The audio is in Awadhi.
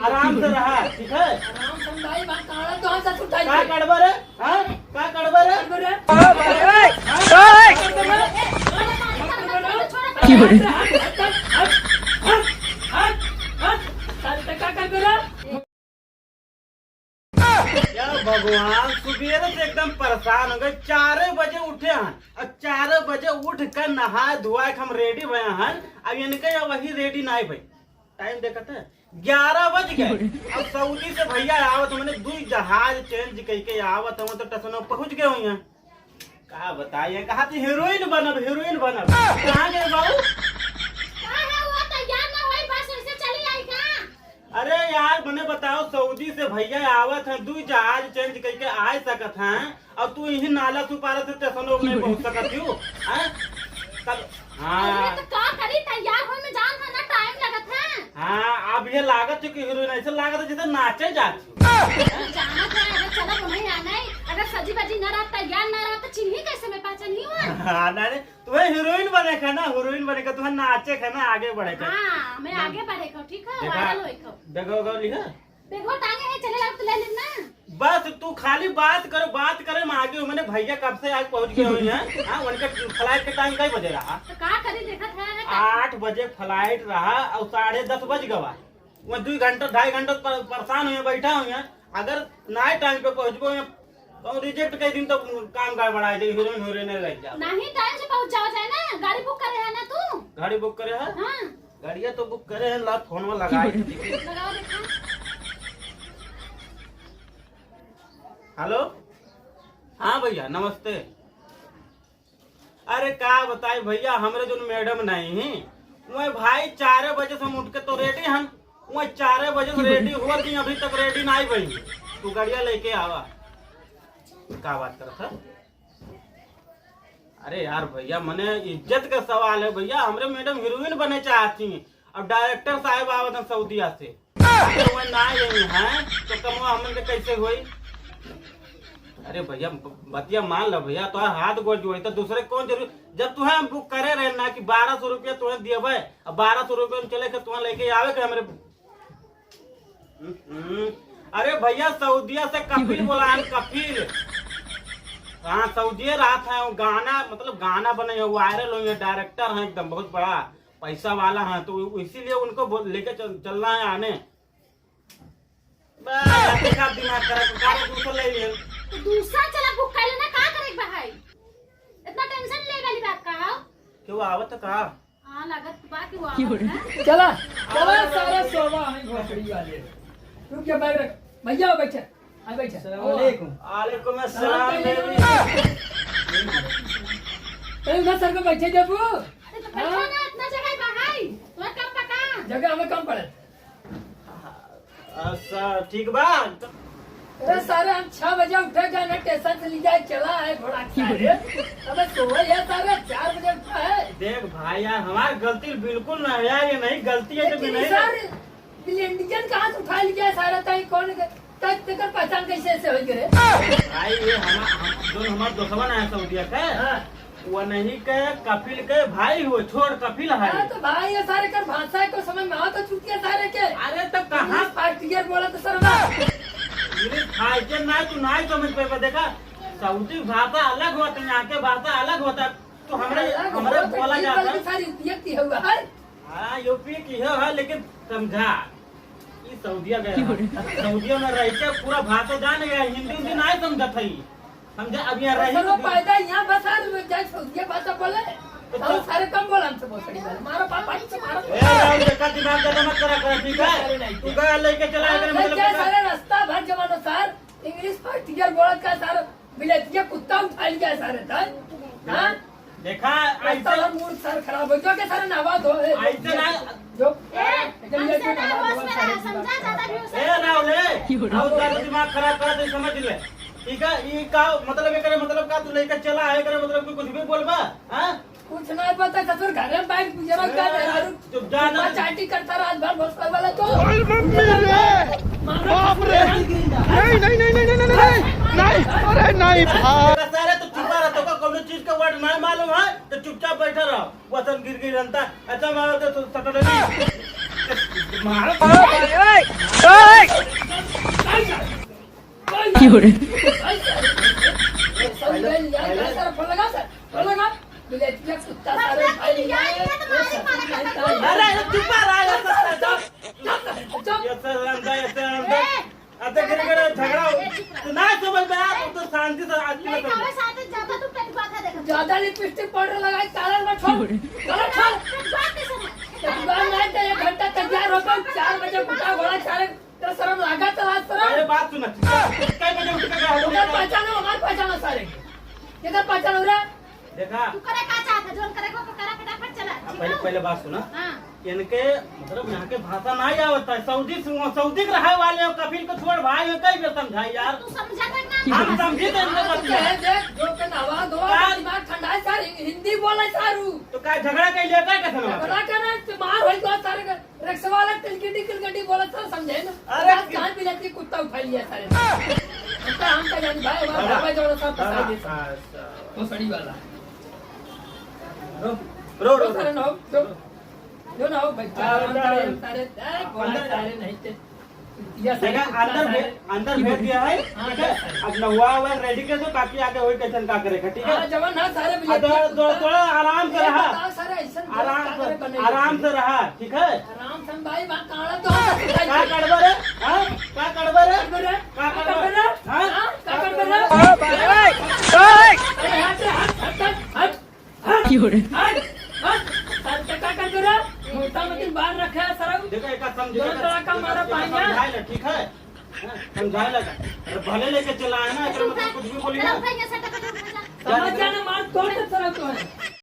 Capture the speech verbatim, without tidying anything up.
आराम से रहा, ठीक है? आराम से भाई, बात कहाँ तो हम ससुर टाइप का के। गड़बड़ है? हाँ? का गड़बड़ है? गड़बड़ है? हाँ? का गड़बड़ है? या भगवान, सुबेरे से एकदम परेशान हो गए। चारे बजे उठे हैं, और चारे बजे उठ कर नहाए धोआए के हम ready भए हैं। अब इनके यहाँ वही ready नाहीं भई। Time देखत है, ग्यारह बज गए। अब सऊदी से भैया आवत, हमने दुई जहाज change कइके आवत हम, तो टसनो पहुँच गए हुई हैं। का बताइए, कहा थी heroine बनब, heroine बनब। कहाँ गए बाबू? का है, वो तैयार ना होई, बस ऐसे चली आई का? अरे यार, मने बताओ, सऊदी से भैया आवत हैं, दुई जहाज change कइके आ सकत हैं, और तू यही नाला सुपारा से स्टेशन नहीं पहुँच सकत हूँ, हैं? तब, अरे हाँ। तो का करी, तैयार होए में जान है ना, time लगत है। हाँ, अब ये लागत है कि heroine ऐसे लागत है जैसे नाचे जात हो। जानत है, अगर चला तो नहीं आना है, अगर सजी बजी ना रहत, तैयार ना रहत, तो चिन्ही कैसे में पहचानी हुआ? हाँ, ना रे, तुम्हें heroine बने का ना, heroine बने का, तुम्हें नाचे का ना, आगे बढ़े का। हाँ, मैं ना। आगे बढ़े का, ठीक है, देखा, viral होए का। देखो, देखो, लिखा। देखो, टांगे है, चले लाओ, तो ले लेना। बस तू खाली बात करो, बात करे में आगे हो, मने भैया कब से आज पहुँच गए हुए हैं। हाँ, उनके flight के time कई बजे रहा? तो का करी, देखत है, है का? आठ बजे flight रहा और साढ़े दस बज गवा। वह दुई घंटा, ढाई घंटा पर-, परेशान हुए, बैठा हुए हैं। अगर नाय time पे पहुँचबो, तो reject कर दिन तो काम गड़बड़ा जाए, heroine, heroine नहीं रह जाओ। नहीं, time से पहुँच जाओ जाए ना, गाड़ी book करे है ना तू? गाड़ी book करे है? हाँ। गाड़िया तो book करे है, ला फोन में लगाई। लगाओ देखा। Hello, हाँ भैया नमस्ते। अरे का बताई भैया, हमरे जोन madam नहीं ही, वह भाई चारे बजे से हम उठ के तो ready हन, वह चारे बजे से ready हुआ थी, अभी तक ready नहीं भई। तू गाड़िया लेके आवा। का बात करत है? अरे यार भैया, मने इज्जत का सवाल है भैया, हमरे madam heroine बने चाहती हैं, अब director साहब आवत हैं सऊदिया से। अगर वह ना आई हैं, तो कमवा हमन के कैसे होई? अरे भैया, ब-, बतिया मान लो भैया, तोहार हाथ गोड़ जोड़े, तो दूसरे कौन जरूरी? जब तुहें हम book करे रहे ना कि बारह सौ रुपया तुहें दियबे, अब बारह सौ रुपया में चले के तुहें लेके आवे के हमरे। हम्म, अरे भैया, सऊदिया से कपिल बोला है, कपिल। हाँ, सऊदिया रात है, वो गाना, मतलब गाना बने है, viral हुई है, director है एकदम बहुत बड़ा। पैसा वाला है, तो इसीलिए उनको बोल, लेके चल, चलना है आने। बस, देखा दिमाग खराब, गाड़ी दूसरा ले लिया। तो दूसरा चला book कर लेना, का करे के बा भाई? इतना tension ले वाली बात का है? क्यों आवत का? हाँ, लागत बा कि वो आवत है। चला, चला, सारा सोवा हमें भोसड़ी वाले। रुक जा, बैग रख। भैया, बैठे। आ, बैठे। अस्सलाम वालेकुम। वालेकुम अस्सलाम, सलाम बेबी। ए, उधर सर को बैठे देबू। अरे, तो बैठो ना, इतना जगह है भाई। तुम्हें कम पका। जगह हमें कम पड़े। अच्छा, ठीक बा। अरे सारे, हम छह बजे उठे, जाने स्टेशन से ले जाए, चला है घोड़ा के सारे। अबे सोए है सारे, चार बजे उठा है। देख भाई यार, हमार गलती बिल्कुल ना है यार, ये नहीं गलती है तो लेकिन नहीं। सारे, ये इंडियन कहाँ से उठा लिया है सारा? ताई कौन के-, ताई तेकर पहचान कैसे ऐसे होई करे? भाई, ये हमा-, हम, जोन हमार दोस्तवा ना है सऊदिया के, हाँ। वो नहीं के, कपिल के भाई हो, छोड़ कपिल है। हाँ, तो भाई, ये सारे कर भाषा है, को समझ में आओ तो चुतिया सारे के। अरे, तो कहाँ? English first year बोला तो सर ना। English first year ना, तू ना ही समझ पाएगा। देखा, सऊदी भाषा अलग होता है, यहाँ के भाषा अलग होता है। तो हमरे, अलग हमरे होता है, बोला जाता है। सारी व्यक्ति हुआ है। हाँ, यूपी की हो है, लेकिन समझा, ई सऊदिया गया है। सऊदिया में रह के पूरा भाषा जान गया, हिंदी उंदी नहीं समझत है। समझा, अब यहाँ रही तो पैदा यहाँ बस आ, जाए सऊदिया भाषा बोले, तो और तो सारे कम बोला हमसे भोसड़ी वाले। मारो पापा जी से मारो। ए, राहुल, देखा, दिमाग ज्यादा मत करा कर, ठीक है? अरे नहीं। तू गया लेके चला, अगर मतलब सारे रास्ता भर जमानो सार, English first year बोलत का सार, बिलेतिया कुत्ता उठा लिया सारे, था? हाँ? देखा, ऐसा ऐसे मूड सर खराब हो, जो के सारे नहावा धो, ए, ऐसे ना। जो, ए, एकदम हमसे ना होश में रहा, समझा, ज्यादा भी हो ए, सकता। राहुल, ए, राहुल, ज्यादा दिमाग खराब करा, तो समझ ले। ठीक है, ये का मतलब, ये करे मतलब का, तू लेकर चला है, करे मतलब, कोई कुछ भी बोलबा, हाँ? कुछ ना पता, ससुर घर में बैठ गुजरा कर, ए, दारू चुप जा ना। चाटी करता रात भर, भोसड़ी वाला तो। ओए मम्मी रे, मारो बाप रे। नहीं, नहीं, नहीं, अरे नहीं भाई। सारे तो चुपा रह, तोका कौनो चीज का word नहीं मालूम है, तो चुपचाप बैठा रहो। वतन गिर गई जनता, अच्छा मारो तो सटल नहीं। मारो। सर, फोन लगा, सर, फोन लगा। बिलेतिया कुत्ता, सारे भाई, अरे, चुप रहा, ये सब, ये सब, ये सब, ये सब, ये सब। ए! अरे, गिर गए, झगड़ा हो। ए, चुप रहा। तो ना समझ में आ, तो शांति से आज के नहीं, लिए तो हमारे साथ ज्यादा तू पेट बाथा देखा। ज्यादा लिपस्टिक पाउडर लगाई, चालन में छोड़। चलो, छोड़। पेट बात नहीं समझ। पेट बात नहीं तो एक घंटा तैयार होकर चार बजे कुत्ता घोड़ा चारे, तेरा शर्म लागा तो आज शर्म। अरे, बात सुना। कै बजे उठ के गया? उधर पहचानो, हमारे पहचानो सारे। किधर पहचानो रे? देखा। तू करे का चाहत है? जोन करे को करा, फटाफट चला, अब ठीक पहले, है? पहले बात सुना। हाँ। इनके, मतलब, यहाँ के भाषा नहीं आवत है। सऊदी से, सऊदी के रहे वाले हो, कफील को छोड़ भाई हो, कई बेर समझाई यार। तू समझा तक ना। हम समझी तो इनके हाँ, बतिया। तो कहे देख, जो के नवा धोवा, का? दिमाग ठंडा है सार, हिंदी बोले सारू। तो का झगड़ा कई लेता है कैसे ना? झगड़ा करना, मार होई तो सारे का। रिक्शा वाला तिलकिटी तिलकिटी बोलत था, समझे ना? अरे बात कि- कहाँ बिलाती कुत्ता उठा लिया सारे ने। हम तो, हम तो जानी भाई, हमारा बाबा, बाबा जो था, फंसा हाँ, दिया था। हाँ, अच्छा। भोसड़ी वाला। रो, रो, रो, रो। सारे ना हो, जो, जो ना हो भाई, हाँ, सारे, हाँ। सारे, ए, बोला अंदर जा। सारे नहीं थे। या सारे देखा, कुत्ता अंदर सारे। भे-, अंदर भेज दिया है, हाँ, ठीक है? अंदर सारे। अब नहुआ हुआ ready कर दो, ताकि आगे वही tension का करे, ठीक है? हाँ, जवान ना सारे अब बिलाती थोड़ा, कुत्ता। थोड़ा आराम से ए, रहा। बताओ सारे, ऐसा आराम का से, करे बने आराम से रहा, ठीक है? राम सन भाई, बात काड़ा तो का करबे रे? हाँ? का करबे रे? करबे रे? का करबे रे? हाँ? हाँ? का करबे रे? अरे हट रे, हट, हट, हट, हट। क्यों रे? हट, हट। सर, ते का करबे रे? मोटा मतिन बाहर रखा है, सरऊ। देखो, एक समझ दोनों तरह का मारा पाएंगे। समझाए ले, ठीक है? हाँ, समझाए ले। अरे भले लेके चला है ना, अगर मतलब कुछ भी बोली ना। समझ जाना, मार तोड़ दे, सरऊ तो है।